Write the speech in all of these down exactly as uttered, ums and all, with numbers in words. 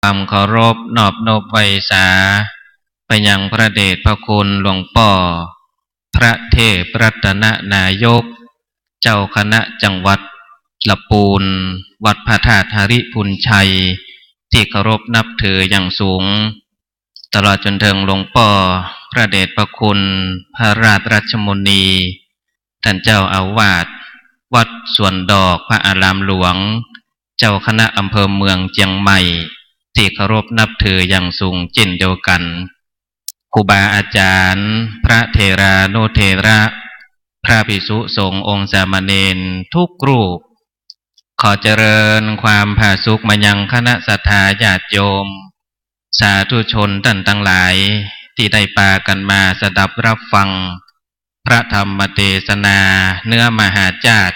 ความเคารพนอบนบไหว้สา ไปยังพระเดชพระคุณหลวงป้อ พระเทพรัตนนายก เจ้าคณะจังหวัดละปูน วัดพระธาตุหริภุญชัย ตี้เคารพนับถืออย่างสูง ตลอดจ๋นเถิงหลวงป้อ พระเดชพระคุณ พระราชรัชมุนี ต้านเจ้าอาวาส วัดสวนดอกพระอารามหลวง เจ้าคณะอำเภอเมืองเจียงใหม่ ตี้เคารพนับถืออย่างสูงเจ้นเดียวกั๋น ครูบาอาจ๋ารย์ พระเถรานุเถระ พระภิกษุสงฆ์องค์สามเณรทุกรูป ขอเจริญความผาสุกมายังคณะศรัทธาญาติโยม สาธุชนต้านตังหลาย ตี้ได้ปากั๋นมาสดับรับฟัง พระธรรมเตสนา เนื้อมหาจ้าด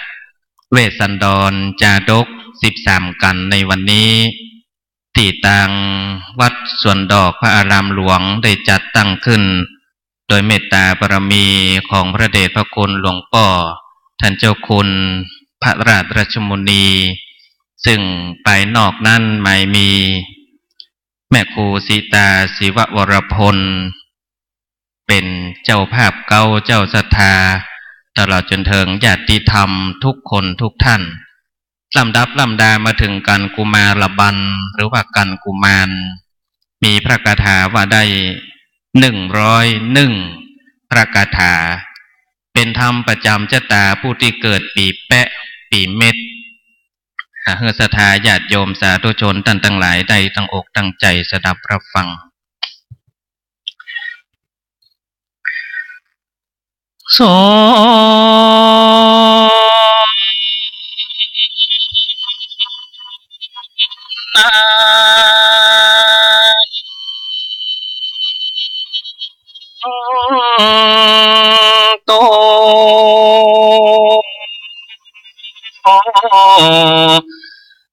เวสสันดรจาดก สิบสามกัณฑ์ในวันนี้ ตี้ตางวัดสวนดอกพระอารามหลวงได้จัดตั้งขึ้น โดยเมตตาบารมีของพระเดชพระคุณหลวงป้อ ต้านเจ้าคุณ พระราชรัชมุนี ซึ่งภายนอกนั้นหมายมี แม่ครูสีตา ศิววรพล เป๋นเจ้าภาพเก๊า เจ้าศรัทธา ตลอดจ๋นเถิงญาติธรรมทุกคนทุกท่าน ลำดับลำดามาเถิงกัณฑ์กุมารบัณฑ์ หรือว่ากัณฑ์กุมาร มีพระคาถาว่าได้ หนึ่งร้อยหนึ่ง พระคาถา เป๋นธรรมประจ๋ำจะต๋าผู้ตี้เกิดปี๋แป๊ะ ปี๋เม็ด หากหื้อศรัทธาญาติโยมสาธุชนต้านตังหลายได้ตั้งอกตั้งใจ๋สดับรับฟัง สวด โต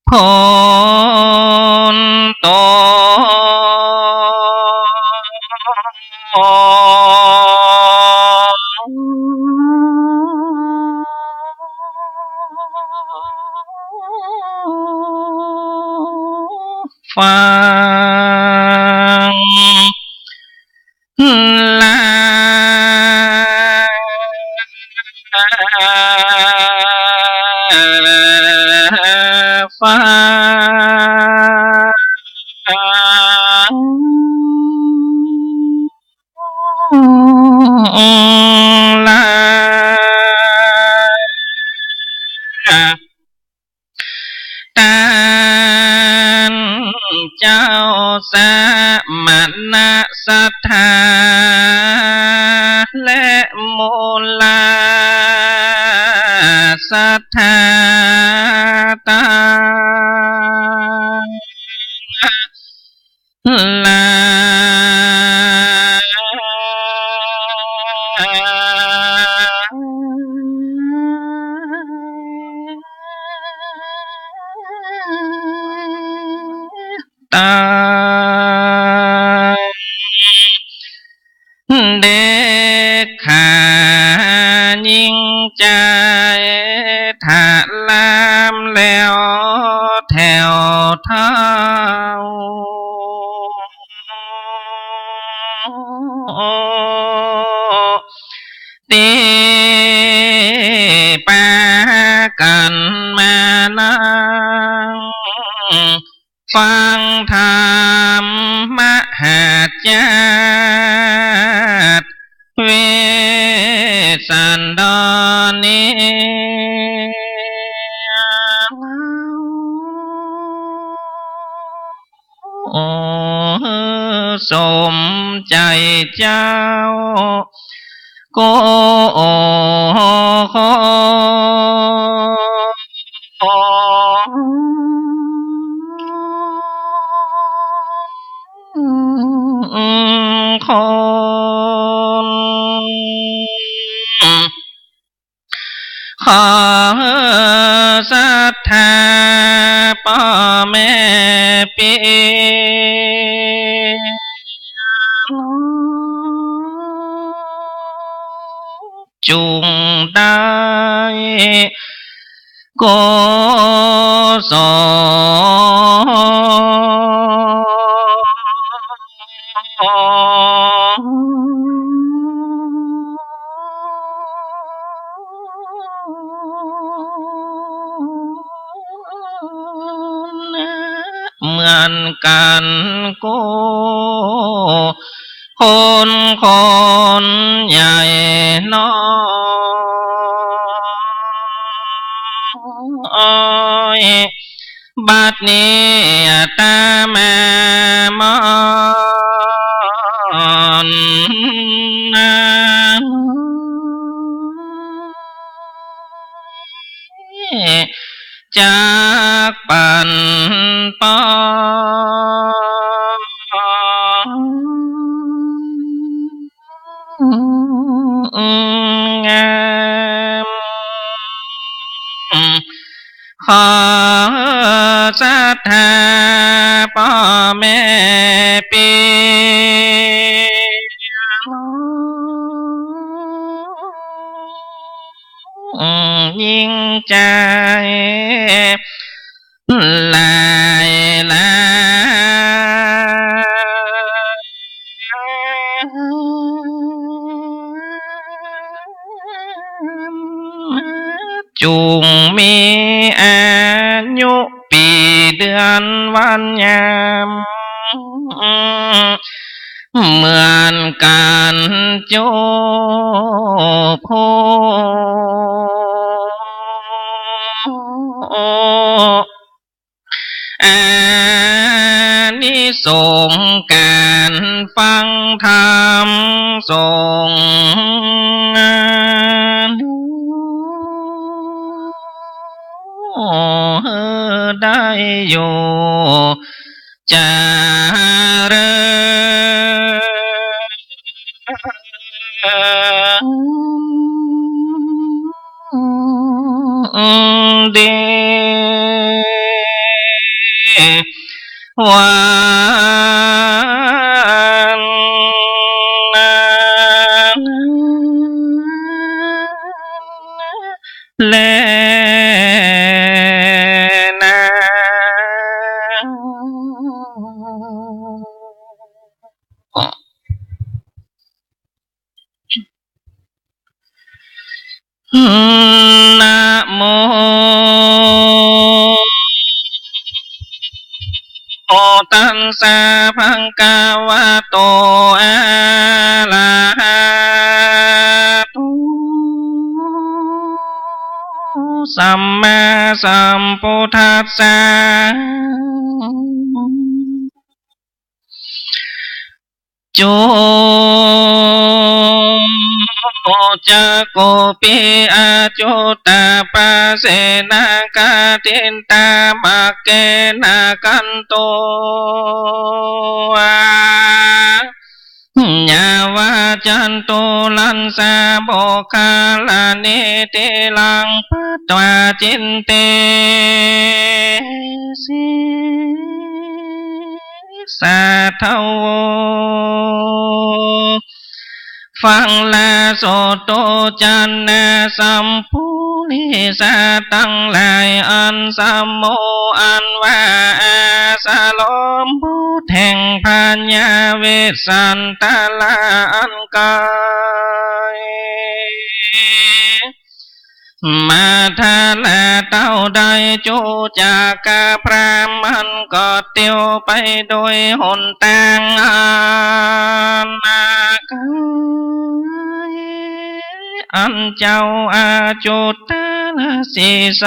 พ้นโต ฟัง ลาฟ้า ลา ต้านเจ้าสมณะศรัทธา และมูลาศรัทธา ต้าน ลา ตา เด็กขายิ่งใจ๋ ถลามแล้วแถวเฒ่า ตี้ปากั๋นมานั่ง ฟังธรรมมหาจ้าด เวสสันดรนี้ โอ้ สมใจ๋เจ้า โก โอ้ โค คน ขอศรัทธาป้อแม่ปี้ จุ่งได้กุศ กันกู้ คนคนใหญ่น้อย บัดนี้อาตมามอนนา จักปันปอนงาม ขอศรัทธาป้อแม่ปี้ ยิ่งใจ๋หลายหลาย จุ่งมีอายุปี๋เดือนวันยาม เหมือนกั๋นจุผู้ อานิสงส์ก๋านฟังธรรมสงฆ์ หื้อได้อยู่ เจริญดี วันนั้น แลนา นะโม ตัสสะ ภะคะวะโต อะระหะโต สัมมาสัมพุทธัสสะ จุจะโกปิ อะจุตตะปะเสนะ กะตินตะ มัคเขนะ กันโต ยาวะจันตุรัสสะ โมคคัลลานิ ติรัง ปัตวา จินเตสิ สาทะโว ฟังลาโสตุ จันนาสัมปุริสะตังหลาย อันสมโม อันว่าอาสรม บุตรแห่งพญาเวสสันตะละ อันไกล มาทะละเต้าได้ จุจักกะพราหมณ์มันก็เตียวไปโดยหนตางอันไกล อันเจ้าอาจุตตะนะสีไส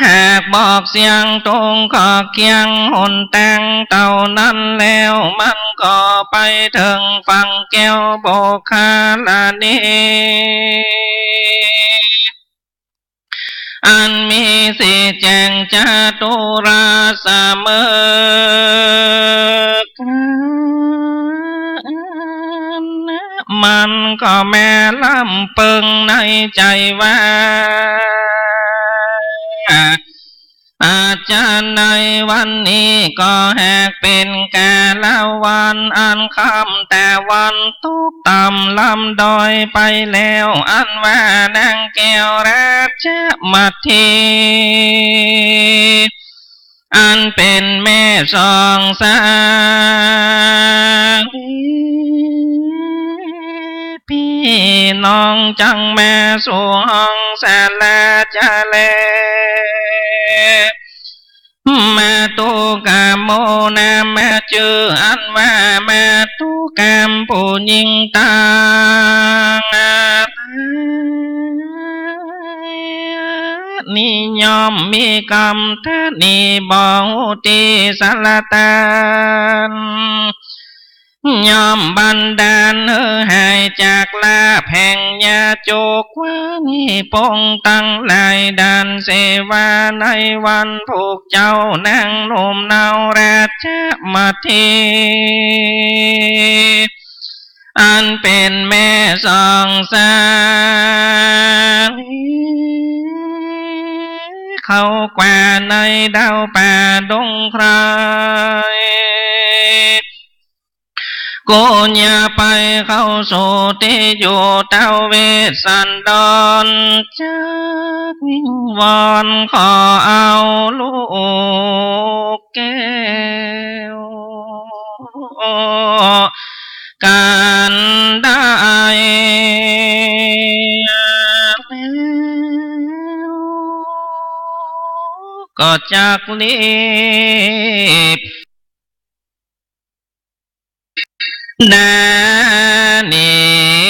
หากบอกเสียงตรงขอบเคียงหนตางเต้านั้นแล้ว มันก็ไปเถิงฝั่งแก้วโมคคัลลานิ อันมีสีแจ่งจตุรัสเสมอกั๋น มันก็แม่ลำเปิงในใจ๋ว่า อาจารย์ ในวันนี้ก็หากเป๋นกาละวันอันค่ำตะวันตกต่ำลำดอยไปแล้ว อันว่านางแก้วราชมัตถี อันเป๋นแม่สองสาลี ปี้น้องจักมาสู่ห้องสาลาจะแล มาตุกะโม นามจื้ออันว่ามาตุกะ ผู้ญิงตัง นี้ย่อมมีกำตะหนีบ่ฮู้ตี้สละตาน ย่อมบันดาลหื้อหายจากลาภแห่งยาจก ว่านี้ปงตังหลายดานเสวา ในวันผูกเจ้านางหนุ่มเนาราชมัทธี อันเป๋นแม่สองสาลี เข้ากว่าในดาวป่าดงไพร กุญญาไปเข้าสู่ตี้อยู่เต้าเวสสันดร จักวิงวอนขอเอาลูกแก้ว กันได้แล้ว ก็จักรีบ นานี้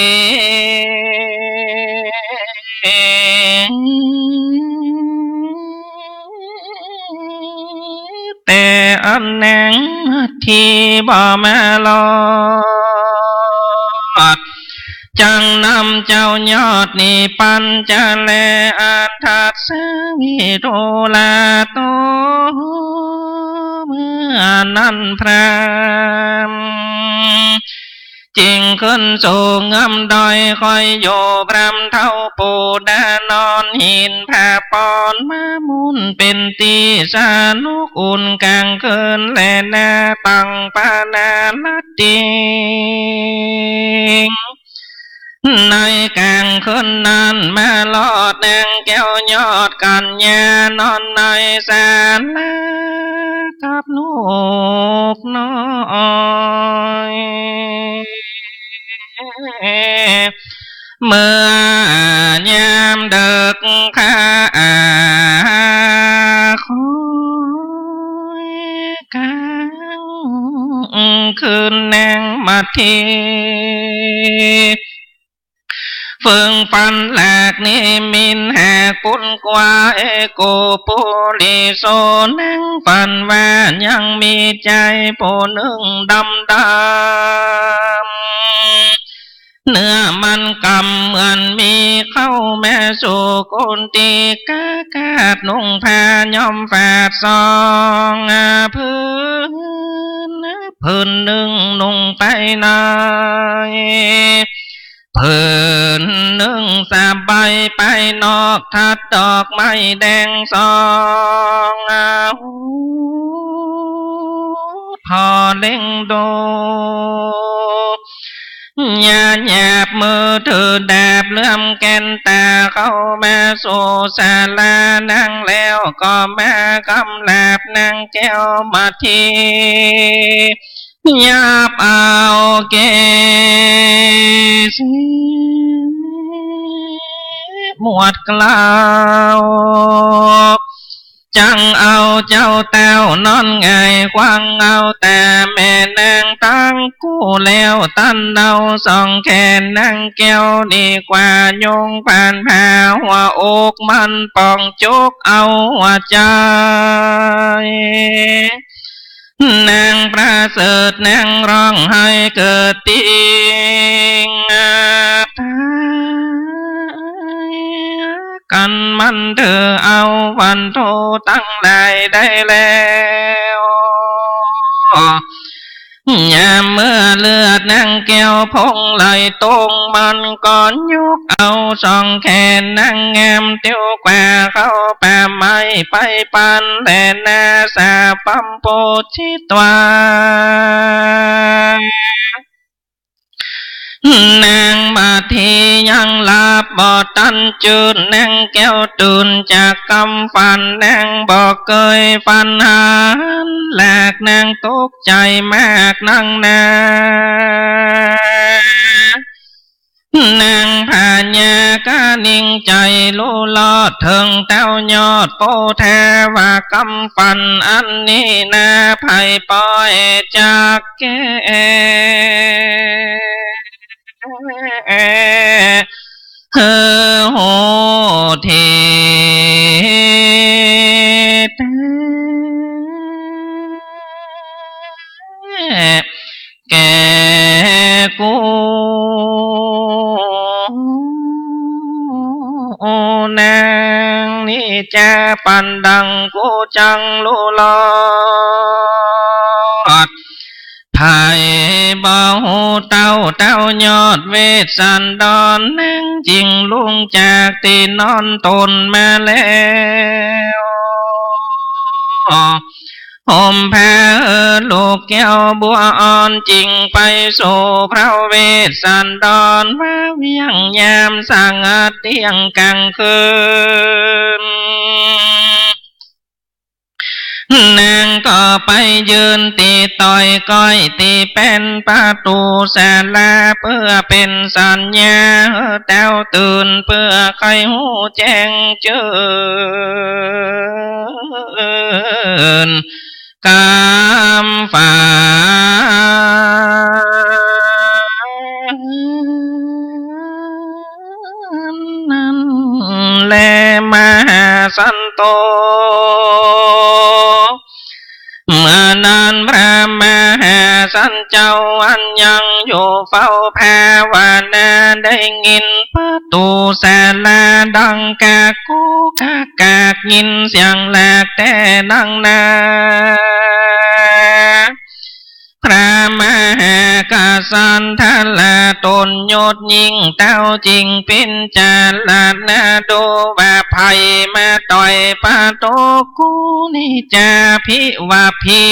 แต่อันนางมัทธีบ่มารอด จักนำเจ้ายอดนี้ปั๋นจะแล อันตรัสวิทูลโต เมื่อนั้นพราหมณ์ จึงขึ้นสู่เงื้อมดอยคอยอยู่ พราหมณ์เฒ่าปู่ดานอน หินผาปอนมามุนเป๋นตี้สนุกอุ่นก๋างคืนแลนา ตั้งปานารัตติ ในก๋างคืนนั้น มารอดนางแก้วยอดกัญญานอนในศาลากับลูกน้อย เมื่อยามเดิกค่ำ คอยก๋างคืนนางมัทธี เฟิ่งฝันหลากนิมิตหากปุ้นกว่า เอโกปุริโส นางฝันว่ายังมีจายผู้นึ่งดำดำ เนื้อมันก๋ำเหมือนมีเข้ามาสู่กุฏิ กากาดนุ่งผ้าย้อมฝาดสอง อา ผืน ผืนนึ่งนุ่งไปใน ผืนนึ่งสบายไปนอก ทัดดอกไม้แดงสอง อา พอเล็งดู ยาหยาบมือถือดาบเลื่อมแก่นต๋า เข้ามาสู่ศาลานางแล้ว ก็มากำลาบนางแก้วมัทธี หยาบเอาเกศหมวดเกล้า จักเอาเจ้าแต้วนอนหงายขว้าง เอาแต่แม่นางตังกู้แล้ว ตันเอาสองแขนนางแก้วนี้ขว้า โยงผ่านผ้าหัวอก มันป่องจุกเอาหัวใจ๋ นางประเสริฐนางฮ้องไห้เกิดติง กั๋นมันถือเอาวันโทตังหลายได้แล้ว ยามเมื่อเลือดนางแก้วพองไหลตรง มันก็ยกเอาสองแขนนางงาม เตียวขว้าเข้าป่าไม้ไปปันแลนา สาปำปูชิตวา นางมัทธียังหลับบ่ตันจื้น นางแก้วตื่นจากกำฝัน นางบ่เกยฝันหันหลาก นางตกใจ๋มากนักหนา เ นางพญาก็นิ่งใจ๋ฮู้รอด เถิงเต้ายอดโพธาวา กำฝันอันนี้นา ใผปอยจักแก้ หื้อฮู้แต๊ แก่กู้นางนี้จา ปันดังกูจักฮู้รอด ใผบ่ฮู้เต้า เต้ายอดเวสสันดร นางจึงลุกจากตี้นอนต๋นมาแล้ว ห่มผ้าหื้อลูกแก้วบัวอ่อน จึงไปสู่พระเวสสันดร มาเวียงยามสงัดเตี้ยงก๋างคืน นางก็ไปยืนตี้ต๋อยก้อยตี้แป้นประตู๋ศาลา เปื้อเป๋นสัญญาหื้อเต้าตื่น เปื้อใค่ฮู้แจ้งจื้น กำฝันนั้นแล มหาสันโต เมื่อนั้นพระมหาสันเจ้าอันยังอยู่เฝ้าภาวนา ได้ยินประตู๋ศาลาดังกากกู้กากาก ยินเสียงแหลกแต๊ดังนา พระมหากษัตริย์ต๋นยศยิ่งเต้า จึงเป๋นจาระนาดูว่า ใผมาต่อยประตู๋กูนี้จา ภิวาภี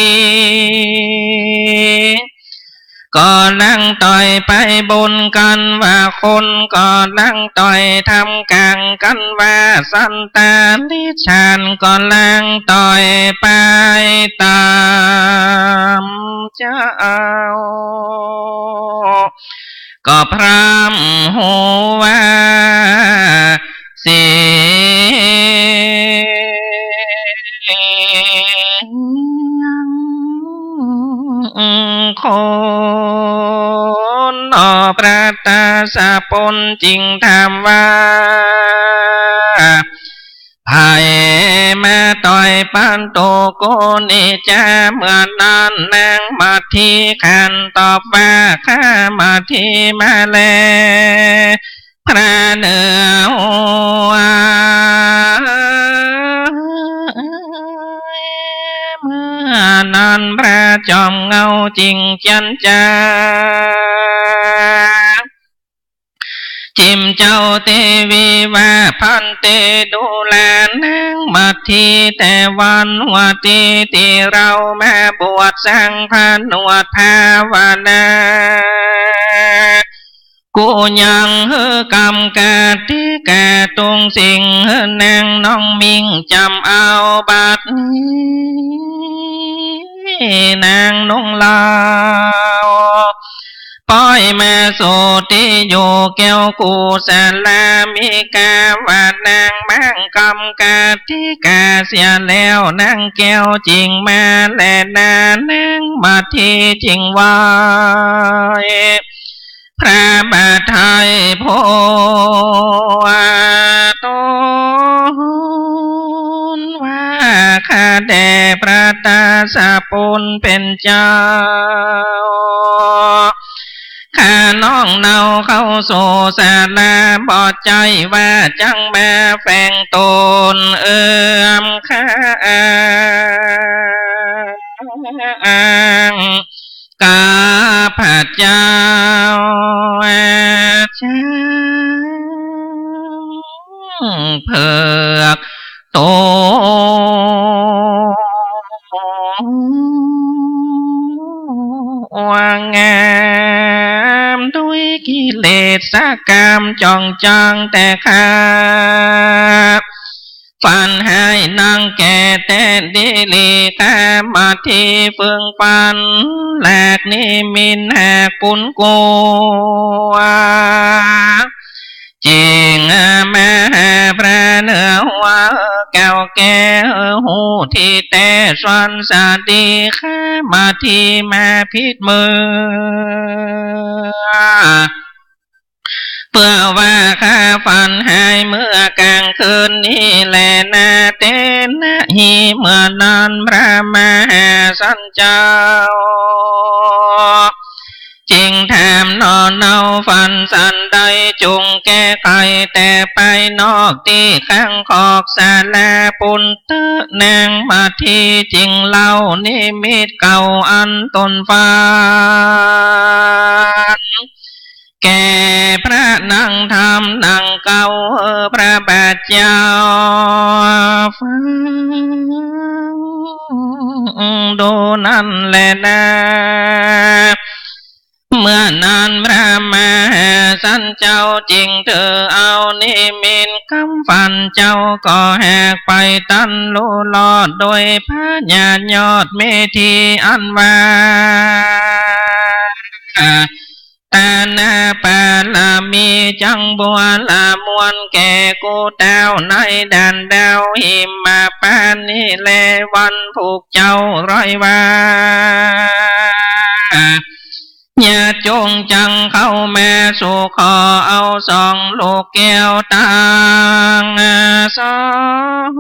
ก็ลังต่อยไปบนกั๋นว่า คนก็ลังต่อยทำก๋างกั๋นว่า สันตาลิสานก็ลังต่อยไปต๋ามเจ้า ก็พร่ำฮู้ว่า เสียงคน ออกประตาสะปนจึงถามว่า ใผมาต่อยประตู๋กูนี้จา เมื่อนั้นนางมัทธีขันตอบว่า ข้ามัทธีมาแล พระเหนือหัว เมื่อนั้นพระจอมเหง้าจึงเจียรจา จิมเจ้าเตวีว่า ภันเต ดูรา นางมัทธี แต่วันหัวตี้ตี้เฮามาบวชสร้างผนวดภาวนา กูยังหื้อกำกติกาตุกสิ่งหื้อนางน้องมิ่งจ๋ำเอา บัดนี้นางนุ่งลาว ป้อยมาสู่ตี้อยู่แก้วกูศลา มีกาว่านางมั่งกำกติกาเสียแล้ว นางแก้วจึงมาแลนา นางมัทธีจึงไหว้ พระบาทไทยโพธิ์ ทูลว่า ข้าแต่พระตาสะปุณเป๋นเจ้า ข้าน้องเนาเข้าสู่ศาลา บ่ใจ้ว่าจักมาแฝงต๋นเอื้อมข้าง ข้าพเจ้าช้างเผือกตัวงาม ด้วยกิเลสกรรมจองจางแต่ข้า ฝันฮ้ายนางแก่แต๊ดีหลี กามาธิฝึงฝัน แหลกนิมิตแหกปุนกัว จิ่งมาหาพระเหนือหัว แก้วแก่ฮู้ตี้แต๊ สอนสาดี กามาธิมาผิดเมือ เปื้อว่าข้าฝันฮ้ายเมื่อกลางคืนนี้แลนา เตนะหิ เมื่อนั้นพระมหาสันเจ้า จึงถามหนอ เฮาฝันสันใด จุ่งแก้ไขแต๊ไปนอกตี้ข้างคอกศาลาปูนเต๊อะ นางมาธิจึงเล่านิมิตเก่าอันตนฝัน แก่พระนางธรรมนางเก่า เออ พระบาทเจ้าฟังดูนั้นแลนา เมื่อนั้นพระมหาสันเจ้าจึงถือเอานิมิตกำฝันเจ้า ก็แหกไปตันลุรอด โดยพญายอดเมธีอันว่า ตานาปารมีจั้งบัวละมวลแก่กูเต้า ในด่านดาวหิมพานต์นี้แล วันผูกเจ้าร้อยว่า อย่าจงจั้งเข้ามาสู่ ขอเอาสองลูกแก้วตังสอง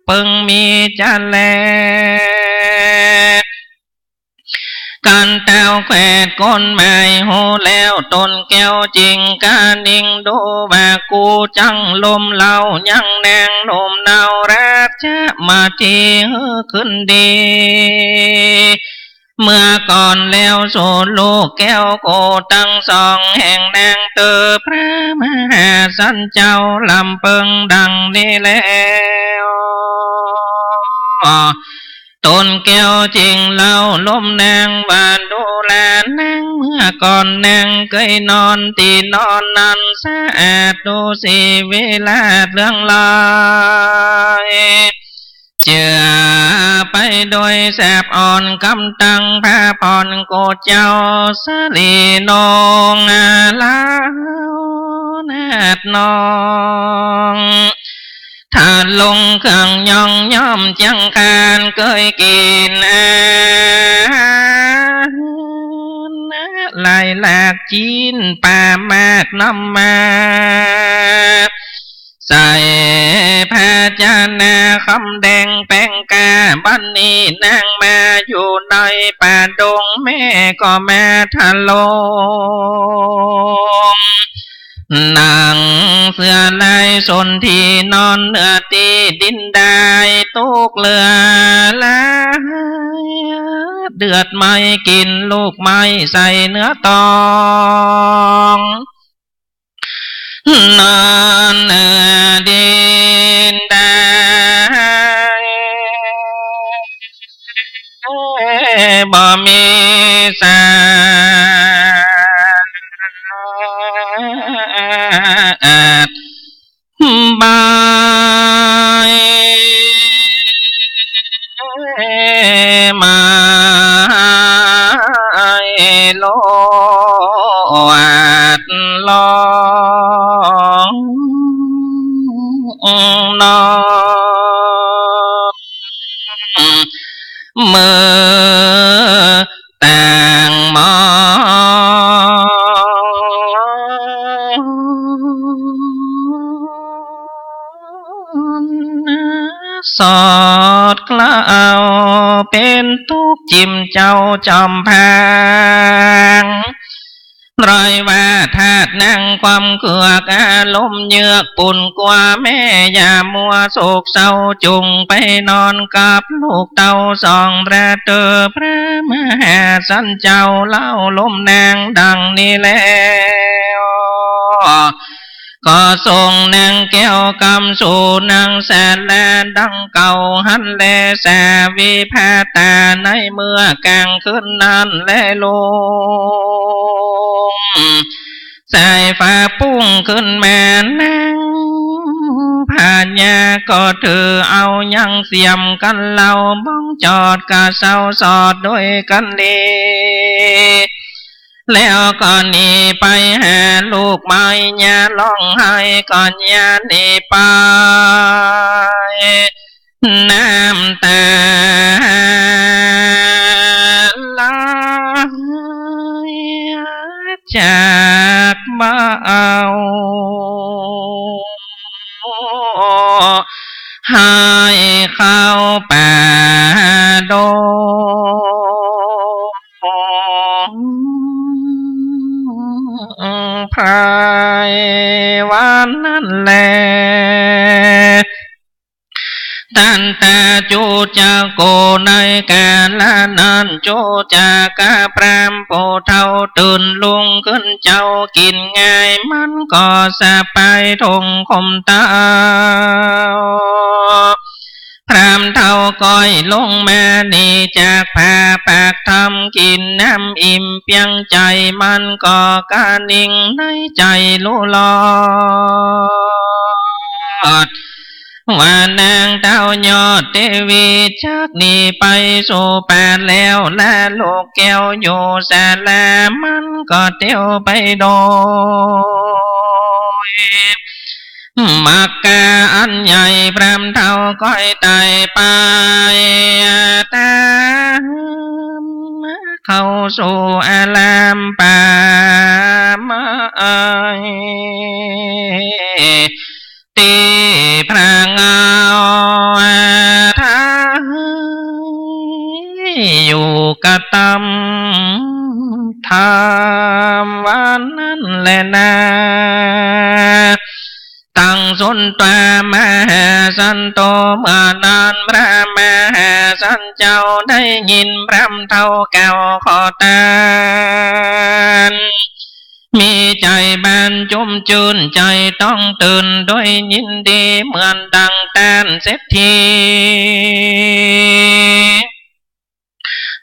เปิงมีจะแล กันเต้าแขวดคนหมายฮู้แล้ว ตนแก้วจึงกระนิ่งดูว่า กูจั้งลมเล้ายังนางหนุ่มเนาราชมาธิหื้อขึ้นดี เมื่อก่อนแล้ว สู่ลูกแก้วกูตังสองแห่งนางเตอ พระมหาสันเจ้าลำเปิงดังนี้แล้ว ตนแก้วจึงเล่าลมนางว่า ดูแลนางเมื่อก่อนนางเกยนอนตี้นอนนั้นสะอาด ดูสิวิราชเลื่องลอย เจือไปโดยแสบอ่อนกำตังพระพรกูเจ้าสลีนงลาวนาดนอง ถ้าลงเครื่องย่องย่อมจังคานเกยกิ๋นอาหารหลายหลากจี๋นปลามากนำมา ใส่ภาชนะคำแดงแป้งกา บัดนี้นางมาอยู่ในป่าดง แม่ก็มาทะลง หนังเสื้อลายสนที่นอนเนื้อตี้ดินได้ ตกเหลือหลายเดือดไหม้กิ๋นลูกไม้ใส่เนื้อตอง นอนเหนือดินได้ บ่มีสาอาด บายมาลวดลองนอน มือต่างมอง สอดเกล้าเป๋นตุ๊กข์จิมเจ้าจอมพาง ร้อยว่าธาตุนั่งความเกือกอารมณ์เยือก ปูนกั๋วแม่อย่ามัวโศกเศร้า จุ่งไปนอนกับลูกเต้าสอง พระเตอพระมหาสันเจ้าเล่าลมนางดังนี้แล้ว ก็ส่งนางแก้วกำสู่นางสาราดังเก่าหั้นแล สาวิภาตาในเมื่อกลางคืนนั้นแล ลุงสายฟ้าปุ้งขึ้นมานั่ง พญาก็ถือเอายังเสียมกั๋นเล่า บ้องจอดกาเซ้าสอดโดยกั๋นดี แล้วก็หนีไปหาลูกไม้ เยียะฮ้องไห้ก็เยียะหนีไป น้ำต๋าไหลจากเบ้า ไห้เข้าป่าดงไพร วันนั้นแล ตันตาจุจักโก ในกาละนั้น จุจักกะพราหมณ์ผู้เฒ่าตื่นลุงขึ้นเจ๊ากิ๋นง่าย มันก็สะปายถงข่มเต้า พราหมณ์เฒ่าก้อยลงมาหนีจากผ้าปากถ้ำ กิ๋นน้ำอิ่มเปียงใจ๋ มันก็กระหนิ่งในใจ๋ลู่ลอด ว่านางเต้ายอดเตวีจักหนีไปสู่ป่าแล้ว และลูกแก้วอยู่ศาลา มันก็เตียวไปโดย มักกะอันใหญ่ พราหมณ์เฒ่าก้อยไต่ไป ต๋ามเข้าสู่อารามป่าไม้ ตี้พระเงาไท้อยู่กระตำธรรม วันนั้นแลนา ตังสุนตวามหาสันโต เมื่อนั้นพระมหาสันเจ้าได้ยินพราหมณ์เฒ่ากล่าวขอตาน มีใจ๋บานจุ้มจื้น ใจ๋ต้องตื่นโดยยินดี เหมือนดังต้านเศรษฐี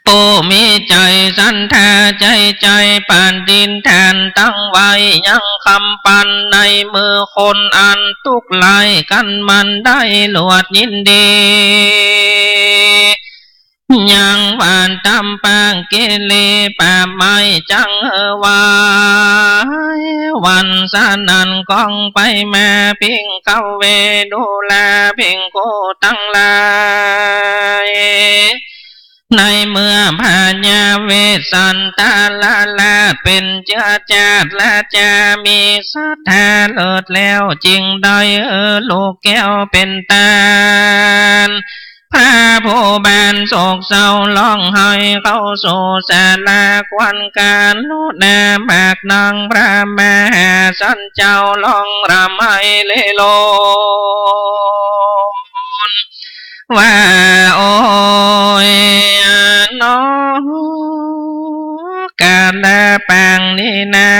ผู้มีใจ๋ศรัทธาใจ๋ใจ๋ ปฏิฐานตั้งไว้ยังกำปัน ในเมื่อคนอันตุ๊กข์หลายกั๋นมันได้หลวดยินดี ยังหว่านตำปางกิริป่าไม้จังเฮอวาย วันสนั่นก้องไปมา ภิกขเว ดูราภิกขุตังหลาย ในเมื่อพญาเวสสันตะราชเป๋นเจื้อจาตุราจา มีศรัทธาเลิศแล้ว จึงได้เออลูกแก้วเป๋นตาน พระผู้บานโศกเศร้าฮ้องไห้เข้าสู่ศาลา ควรกรุณามากนัก พระมหาสันเจ้าฮ้องร่ำไห้เล่โลน ว่าโอ๊ยหนอ กาละปางนี้นา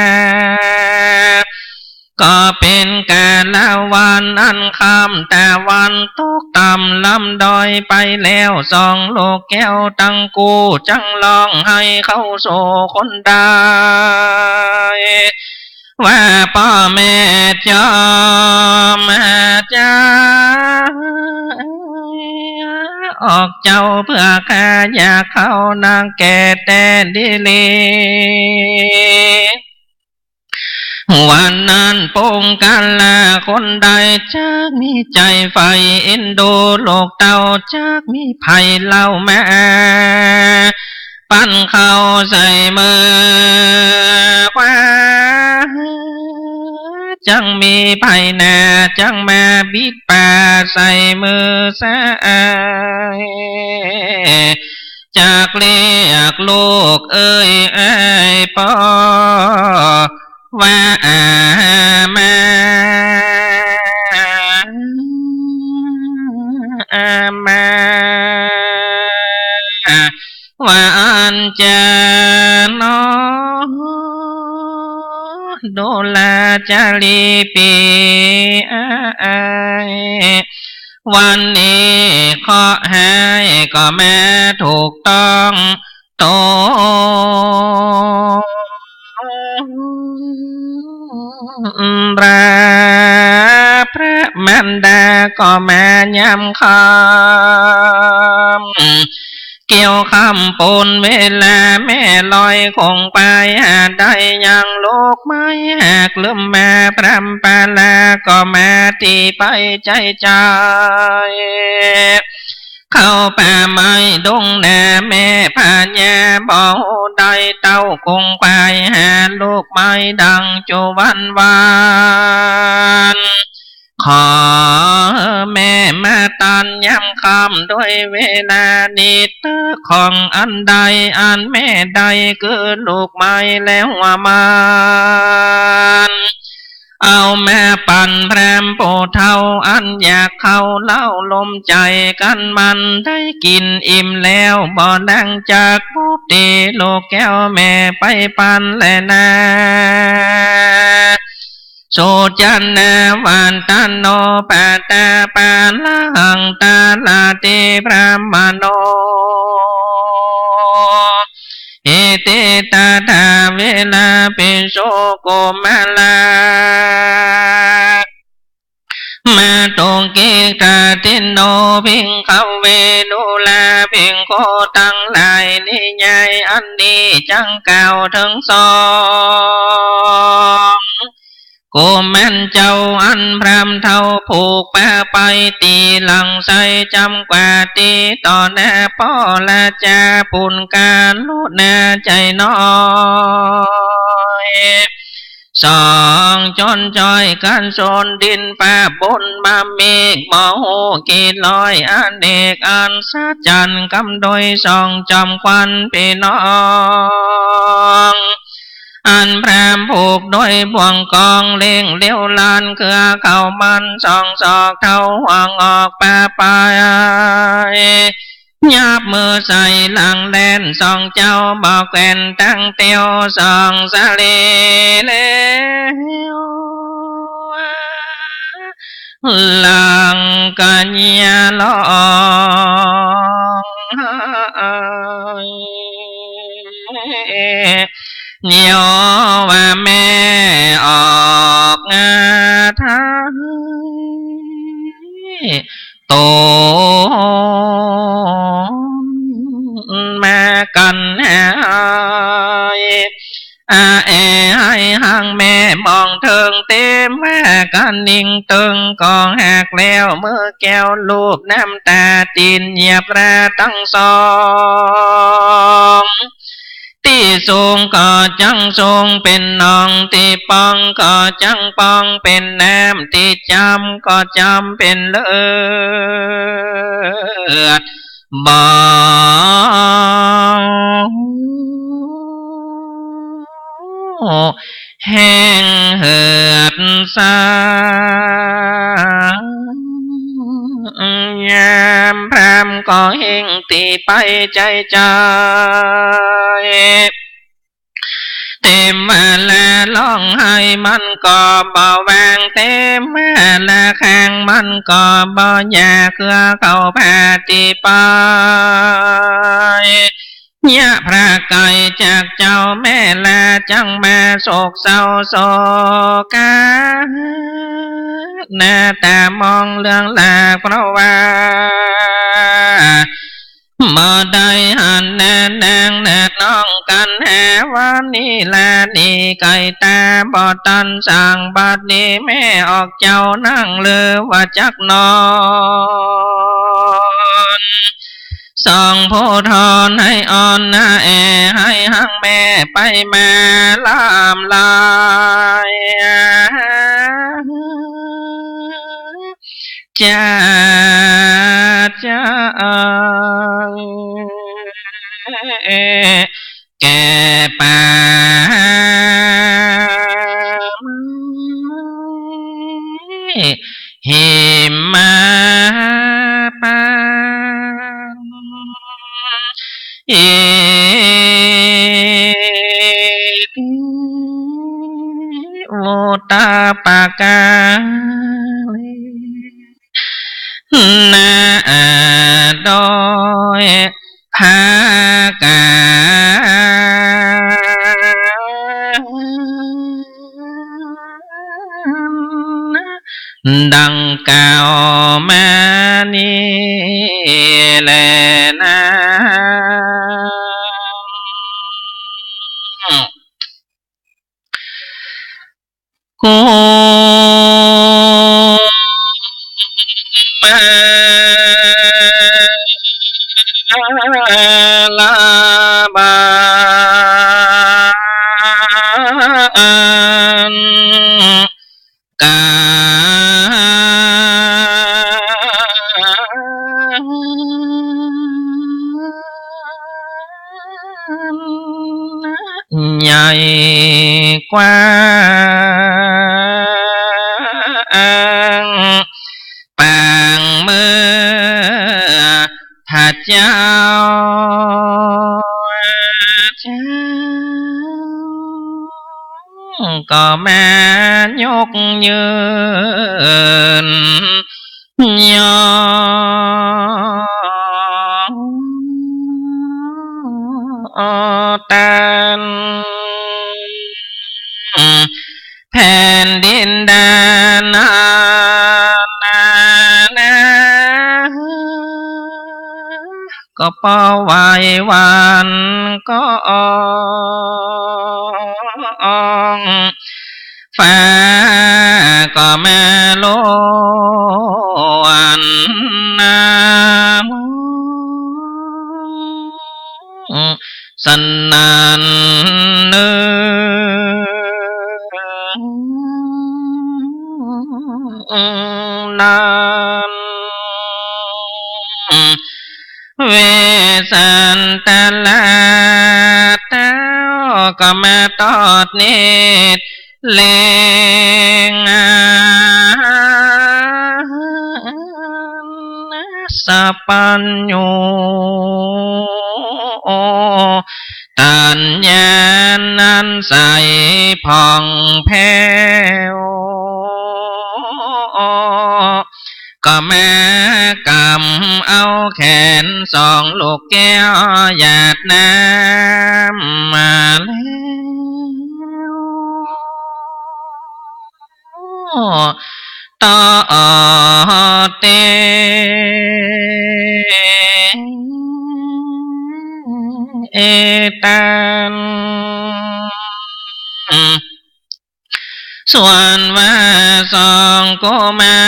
ก็เป๋นกาละวันอันค่ำตะวันตกต่ำล้ำดอยไปแล้ว สองลูกแก้วตังกู้จักฮ้องไห้เข้าสู่คนได้ ว่าป้อแม่จอมเจ้า ออกเจ้าเปื้อข้าอยากเข้านักแก่แต๊ดีหลี วันนั้นปุงกะละคนใดจักมีใจ๋ใฝ่เอ็นดูลูกเต้า จักมีไพร่เหล้ามา ปั้นเข้าใส่มือขวา จักมีไพร่หน้า จักมาบิดบ่าใส่มือซ้าย จักเรียกลูกเอ้ย เอ้ยป้อ ว่าอามา อามา ว่าอันจะหนอ ดูราจารีปี วันนี้เคราะห์ฮ้ายก็มาถูกต้อง ตรงราพระม อันดาก็มายามค่ำ เกี่ยวค่ำปูนเวลาแม่ลอยคงไปหาได้ยังลูกไม้หากลืมมาพรำปาลาก็มาตี้ไปใจ๊ใจ๋ เข้าป่าไม้ดงนาแม่พญาบ่ฮู้ได้เต้าคงไปหาลูกไม้ดังจุวันวาน ขอแม่มาตันยามค่ำด้วยเวลานี้ เต๊อะของอันใดอันแม่ได้คือลูกไม้และหัวมัน เอามาปันพรามผู้เฒ่าอันอยากเข้าเล้าลมใจ๋กั๋นมันได้กิ๋นอิ่มแล้วบ่หลังจากปุติลูกแก้วแม่ไปปันแลนา โสจนาวันตโนปะตาปาลังตาลาติพรามโน อิติตถาเวลาปิโสกุมาร มาตุกิกาติโนภิกขเว ดูราภิกขุตังหลาย นิยายอันนี้จักกล่าวเถิงสอง กุมารเจ้าอันพรามเฒ่าผูกปาไปตี้หลังไส้จ๋ำกว่าตี้ต่อหน้าป้อราจาปุญกาลุณาใจ๋น้อย สองจนจ้อยกั๋นโสนดินฟ้าบนมาเมฆบ่ฮู้กี่ร้อย อเนกอัศจรรย์กำโดยสองจอมควันปี้น้อง อันพรามผูกโดยบ่วงกองเล่งเลี้ยวลานเครือเขามันสองศอกเท่าห่วงออกปาไป ยับมือใส่หลังแล่นสองเจ้าบ่แควนตั้งเตียวสองสะเลแล้ว หลังกัญญาร้องไห้ ย้อนว่าแม่ออกงาทาย ตนมากั๋นหาย อาแอหายหางแม่มองเถิงเต๋มว่ากั๋นนิ่งเติงก็หากแล้ว มือแก้วลูบน้ำต๋า ตี๋นเหยียบราตั้งสอง ตี้สูงก็จักสูงเป๋นหนอง ตี้ป่องก็จักป่องเป๋นน้ำ ตี้จ๋ำก็จ๋ำเป๋นเลือด บ่แห้งเหือดซา ยามพรามก็เฮ่งตี้ไปใจ๋ใจ๋ เต๋มว่าละร้องไห้มันก็บ่วาง เต๋มว่าละแข้งมันก็บ่หย่า เครือเขาพาตี้ไป เยียะพระไก่จากเจ้าแม่ลาจักมาโศกเศร้าโศกา หน้าต๋ามองเลืองลากเพราะว่า บ่ได้หันหน้านางนาน้องกั๋นหาวันนี้ลานี้ไก่ต๋าบ่ตันสาง บัดนี้แม่ออกเจ้านั่งลือว่าจักนอน สองผู้ทอนให้อ่อนนะแอ ให้หังแม่ไปมาลามลาย จะ จะ แก่ป่าไม้ หิมมาปาน อิติวุตตปกาเลนะ โดยพระกา ดัง กล่าวมานี้แลนา กุมารบาล กัณฑ์ใหญ่กว้าง ปางเมื่อ พระเจ้า ก็มายกยืน ยอต้าน แผ่นดินแดนนานานา ก็ปอไหว้หวันก็ออง ฟ้าก็มาลวนนา สนั่นเนืองนาน เวสสันตราเต้าก็มาตอดเนตร แลงสัพพัญญู ตัญญาณอันใสผ่องแผ้ว ก็มากำเอาแขนสองลูกแก้วหยาดน้ำมาแล้ว ต่อเตตัน ส่วนว่าสองกุมา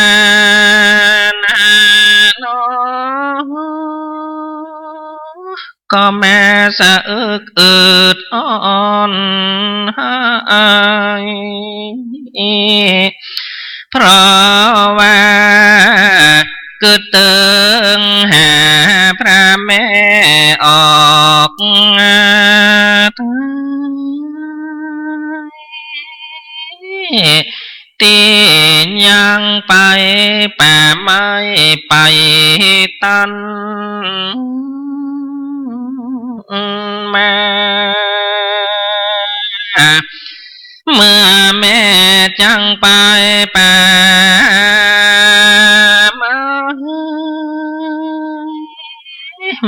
รนาน้อย ก็มาสะอึกอืดอ่อนไห้ เพราะว่า กึ๊ดเติงหาพระแม่ออก ตี้ยังไปป่าไม้ไปตันมา เมื่อแม่จักไปป่าไม้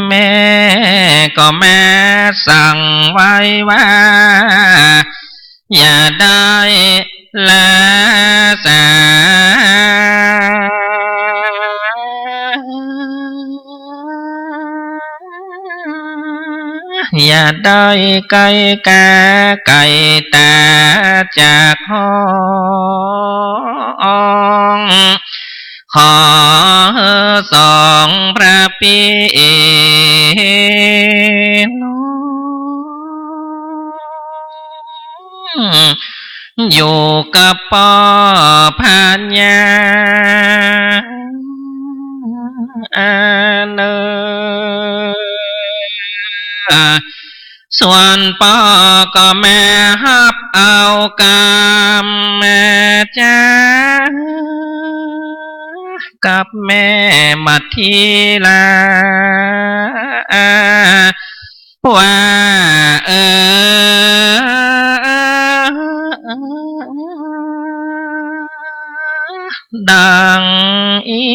แม่ก็มาสั่งไว้ว่า อย่าได้ละสา อย่าได้ไกลกาไกลต๋าจากห้อง ขอสองพระพี่น้อง อยู่กับป้อพญาเนอ ส่วนป้อก็มาฮับเอากำมาจ้า กับแม่มัทธิลา ว่า เออ ดังอี้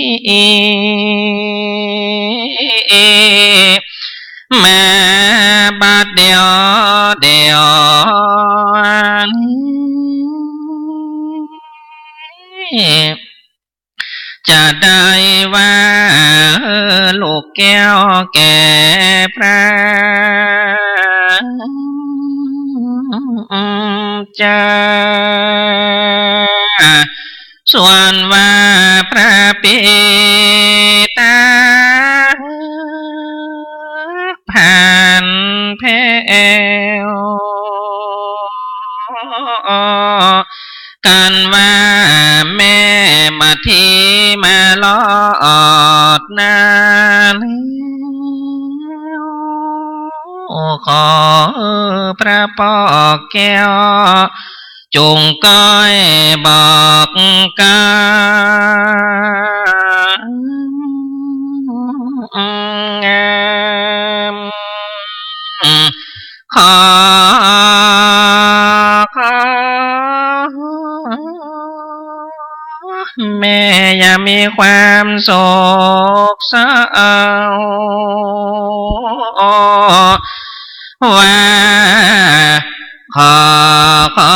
มาบัดเดี๋ยว เดี๋ยวนี้ จะได้ว่าลูกแก้วแก่พระเจ้า ส่วนว่าพระปิตาผันแผ้ว กันว่าแม่มาทีมาลอดนาแล้ว ขอพระปอกแก้ว จงก้อยบอกกำ ขอ ขอ แม่อย่ามีความโศกเศร้า ว่า ขอ ขอ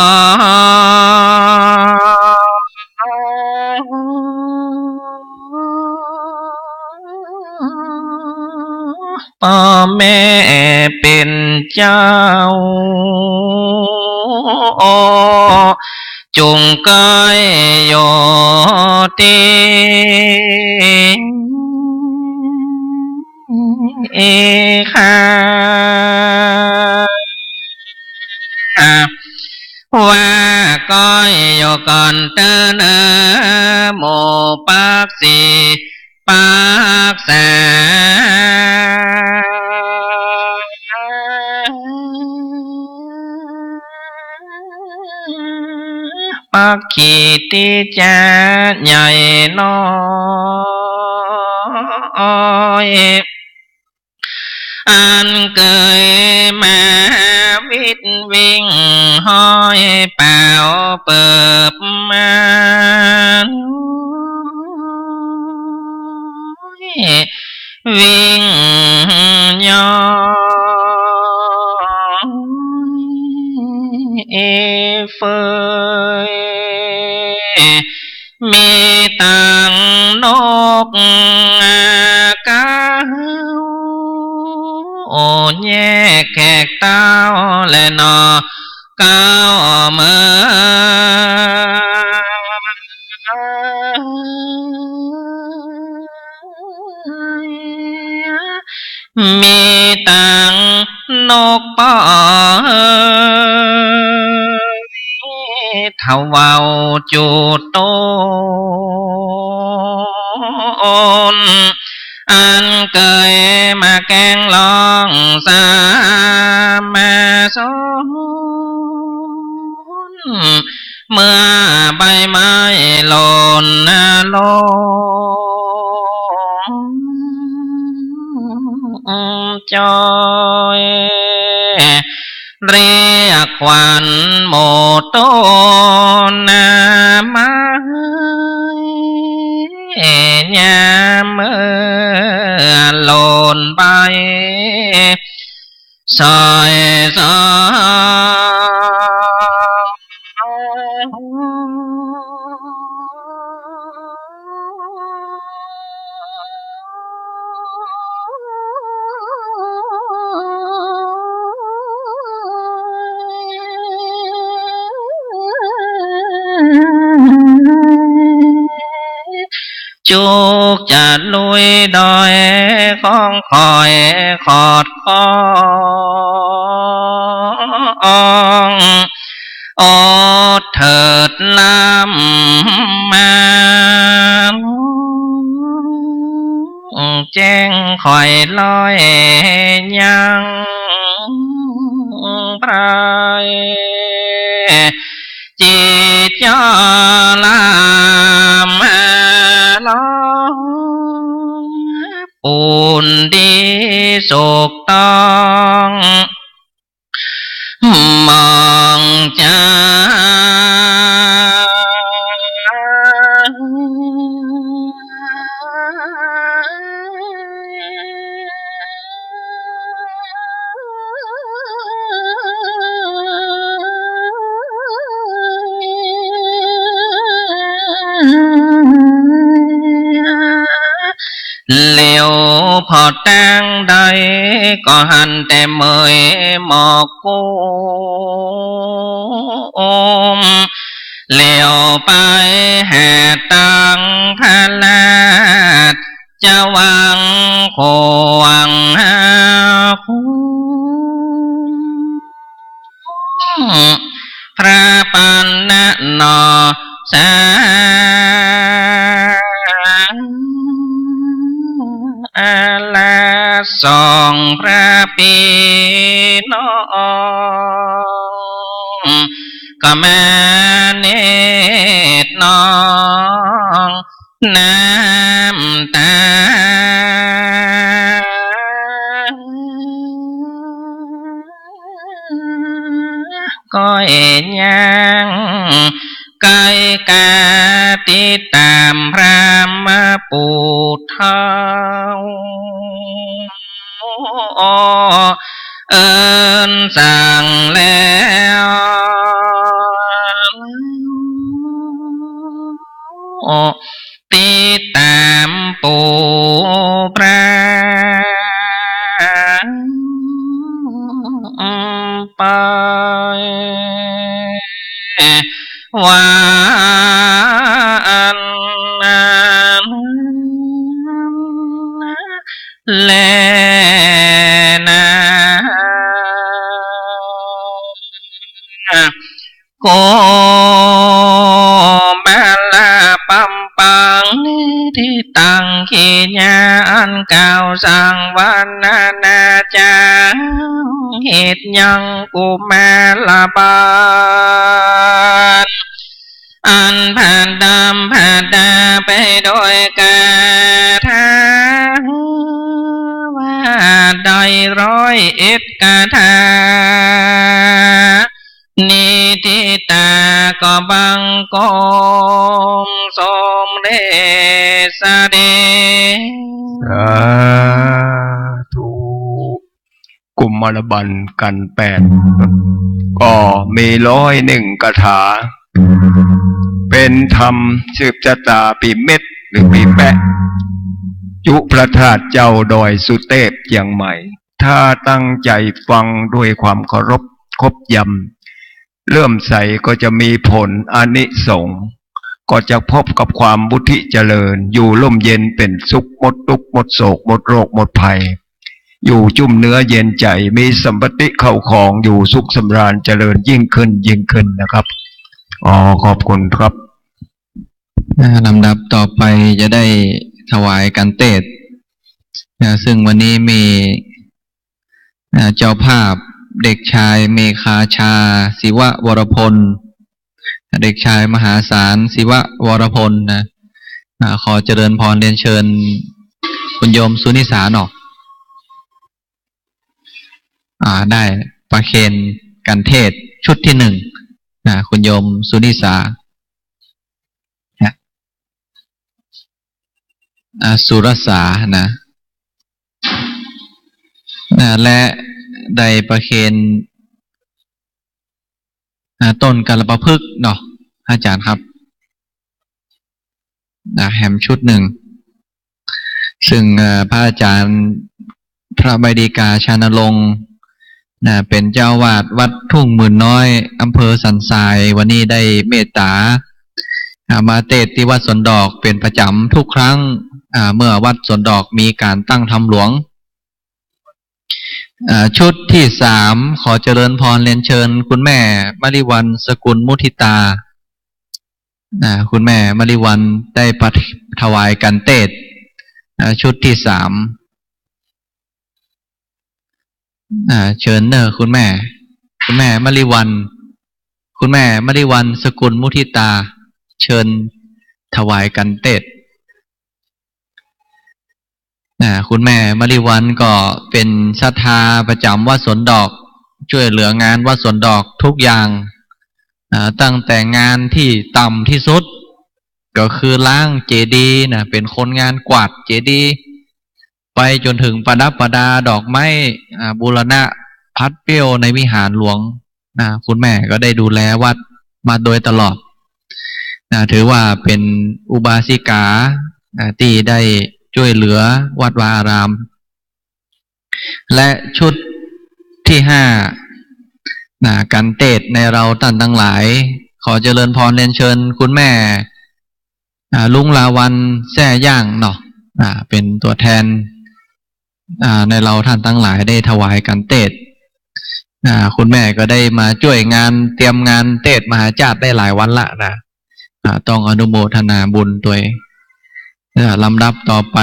ป้อแม่เป๋นเจ้า จงก้อยอยู่ตี้ข้า ว่าก้อยอยู่ก่อนเต๊อะเนอ หมู่ปักสี่ปักสาม ปักขีติจะใหญ่น้อย อันเกยมาวิดวิ่งห้อยเป๋าเปิบมา วิ่งย้อยเฟย มีตังนกเก๊า โอ้ แยกแขกเต้าและหน่อเก๊าเมือ มีตังนกป้อเฮย เถ้าเว้าจูดโตน อันเกยมาแก้งร้องสามาสอน เมื่อใบไม้หล่นลงจอย เรียกขวัญหมู่ต้นไม้ ยามเมื่อหล่นใบ สอยสอย จุกจะลุยดอยของข้อยขอดคอง อดเถิดล้ำมา แจ้งข้อยลอยยังปราย จิตจ่อล้ำมาลอง ปูนดีสุขต้อง มองจา เหลียวผ่อตางใดก็หันแต่เหมยหมอกกุม เหลียวไปหาตังพระราชวังขวางหาคุ้ม พระปัณณะหนอสา อาลาสองพระพี่น้อง ก็มาเนตรนอง น้ำตา ก็ยังไกลกาติดตามพระมาปู่เฒ่า เอิ้นสั่งแล้ว ติดตามปู่พระไป ว่าอันนั้นแลนา โกมาลาปัมปัง นิธิตัง กิริยาอันกล่าวสั่งวรรณนาจา เหตุยังกุมารบาล อันผดำผดาไปโดยคาถา ว่าได้ร้อยเอ็ดคาถา นิธิตาก็บังคมสมเด็จเสด็จ สาธุ กุมารบัลกันแปด ก็มีร้อยหนึ่งคาถา เป๋นธรรมสืบชะตาปี๋เม็ดหรือปี๋แป๊ะ จุพระธาตุเจ้าดอยสุเตพเจียงใหม่ ถ้าตั้งใจ๋ฟังด้วยความเคารพครบยำ เลื่อมใสก็จะมีผลอานิสงส์ ก็จะพบกับความวุฒิเจริญ อยู่ร่มเย็นเป๋นสุข หมดตุ๊กข์ หมดโศก หมดโรค หมดภัย อยู่จุ่มเนื้อเย็นใจ๋ มีสัมปติเข้าของ อยู่สุขสำราญเจริญยิ่งขึ้น ยิ่งขึ้นนะครับ อ๋อ ขอบคุณครับ อ่า ลำดับต่อไปจะได้ถวายการเตสน์นะ ซึ่งวันนี้มี อ่า เจ้าภาพเด็กชายเมฆาชา ศิวะวรพล เด็กชายมหาสาร ศิวะวรพลนะ อ่า ขอเจริญพรเรียนเชิญคุณโยมสุนิสาเนาะ อ่า ได้ประเคนการเตสน์ชุดที่หนึ่งนะ คุณโยมสุนิสา นะ อ่า สุรสานะ นะ และได้ประเคน อ่า ต้นกาลปะพฤกษ์เนาะ อาจารย์ครับ นะ แหมชุดหนึ่ง ซึ่ง เอ่อ พระอาจารย์ พระใบดิกา ชานรงค์ นะ เป๋นเจ้าอาวาสวัดทุ่งหมื่นน้อย อำเภอสันทราย วันนี้ได้เมตต๋า อ่า มาเตสน์ตี้วัดสวนดอกเป๋นประจ๋ำทุกครั้ง อ่า เมื่อวัดสวนดอกมีการตั้งธรรมหลวง อ่า ชุดที่สาม ขอเจริญพรเรียนเชิญคุณแม่มะลิวัลย์ สกุลมุทิตา อ่า คุณแม่มะลิวัลย์ได้ประ ถวายการเตสน์ อ่า ชุดที่สาม อ่า เชิญเน่อคุณแม่ คุณแม่มะลิวัลย์ คุณแม่มะลิวัลย์ สกุลมุทิตา เชิญถวายการเตสน์ อ่า คุณแม่มะลิวัลย์ก็เป๋นศรัทธาประจ๋ำวัดสวนดอก ช่วยเหลืองานวัดสวนดอกทุกอย่าง อ่า ตั้งแต่งานที่ต่ำที่สุด ก็คือล้างเจดีย์นะ เป๋นคนงานกวาดเจดีย์ ไปจ๋นเถิงประดับประดาดอกไม้ อ่า บูรณะพัดเปลี้ยวในวิหารหลวงนะ คุณแม่ก็ได้ดูแลวัดมาโดยตลอดนะ ถือว่าเป๋นอุบาสิกานะ ตี้ได้ ช่วยเหลือวัดวาอาราม และชุดที่ห้า นะ การเตสน์ในเราต้านตังหลาย ขอเจริญพรเรียนเชิญคุณแม่ อ่า ลุงลาวัลย์ แซ่ย่างเนาะ อ่า เป๋นตั๋วแทน อ่า ในเราต้านตังหลายได้ถวายการเตสน์ อ่า คุณแม่ก็ได้มาจ้วยงานเตรียมงานเตสน์มหาชาติได้หลายวันละนะ อ่า ต้องอนุโมทนาบุญตวย อ่า ลำดับต่อไป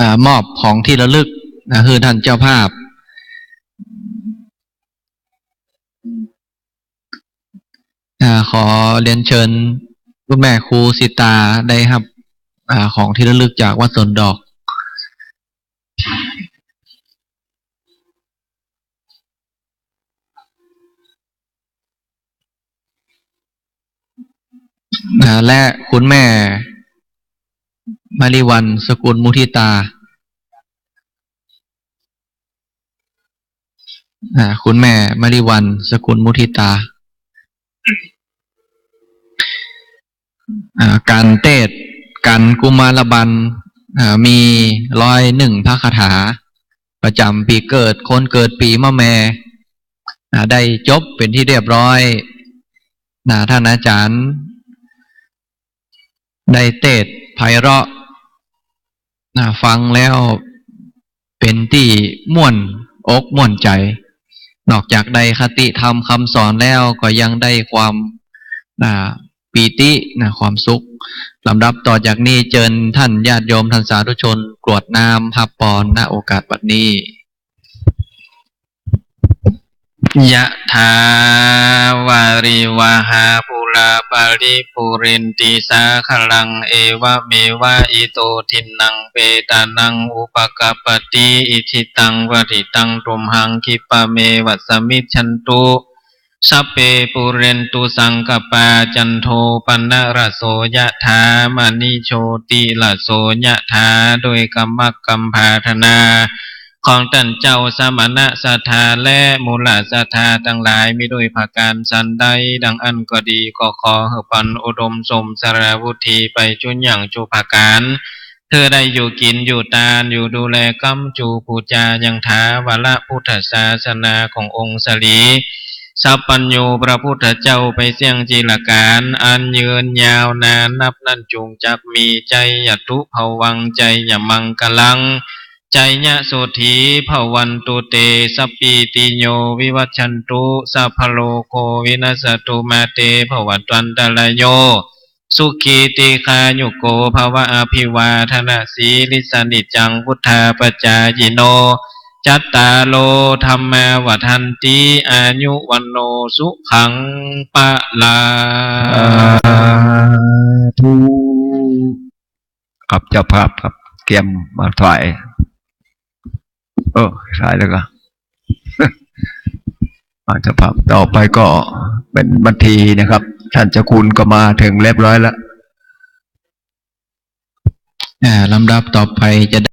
อ่า มอบของที่ระลึก อ่า หื้อต้านเจ้าภาพ อ่า ขอเรียนเชิญคุณแม่ครูสิตาได้ฮับ อ่า ของที่ระลึกจากวัดสวนดอก อ่า และคุณแม่มะลิวัลย์ สกุลมุทิตา อ่า คุณแม่มะลิวัลย์ สกุลมุทิตา อ่า การเตสน์ การกุมารบัลย์ อ่า มีร้อยหนึ่งพระคาถา ประจ๋ำปี๋เกิด คนเกิดปี๋มะแม่ อ่า ได้จบเป๋นที่เรียบร้อย นะ ต้านอาจ๋ารย์ ได้เตสน์ไพเราะห์ นะ ฟังแล้วเป๋นตี้ม่วนอกม่วนใจ๋ นอกจากได้คติธรรมกำสอนแล้วก็ยังได้ความ นะ ปีติ นะ ความสุข ลำดับต่อจากนี้เจิญต้านญาติโยมต้านสาธุชนกรวดน้ำฮับปอน ณ โอกาสบัดนี้ ยะถา วาริวะหา ปูรา ปะริปูเรนติ สาคะลัง เอวะเมวะ อิโต ทินนัง เปตานัง อุปะกัปปะติ อิจิตัง ปะฏิตัง ตุมหัง คิปะเมวะ สะมิชชันตุ สัพเพ ปูเรนตุ สังกัปปา จันโท ปะนะระโส ยะถา มะณิ โชติระโส ยะถา โดยกำมักกำผาถนา ของต้านเจ้าสมณะศรัทธาและมูลศรัทธาตังหลาย มีโดยประก๋านสันใด ดังอั้นก็ดี ก็ขอหื้อปอนอุดมสมสารวุฒิไปจุ๊อย่างจุ๊ประก๋าน เธอได้อยู่กิ๋นอยู่ตาน อยู่ดูแลก๊ำจูปู๋จายังถาวรพุทธศาสนาขององค์สรีสัพพัญญูพระพุทธเจ้าไปเสี้ยงจิรก๋าล อันยืนยาวนานนับนั้นจุ่งจักมี ไชยะตุภะวัง ไชยะมังคะลัง ไชยะโสตถีภะวันตุเต สัพพีติโย วิวัชชันตุ สัพพะโรโค วินัสสะตุ มาเต ภะวัตวันตะราโย สุขี ทีฆายุโก ภะวะ อะภิวาทะนะสีลิสสะ นิจจัง วุฑฒาปะจายิโน จัตตาโร ธัมมา วัฑฒันติ อายุ วัณโณ สุขัง พะลัง สาธุ ครับ เจ้าภาพครับ เกียมมาถวาย เออ ถวายแล้วก็ อ่า เจ้าภาพต่อไปก็เป๋นบัณฑีนะครับ ต้านเจ้าคุณก็มาเถิงเรียบร้อยแล้ว อ่า ลำดับต่อไปจะ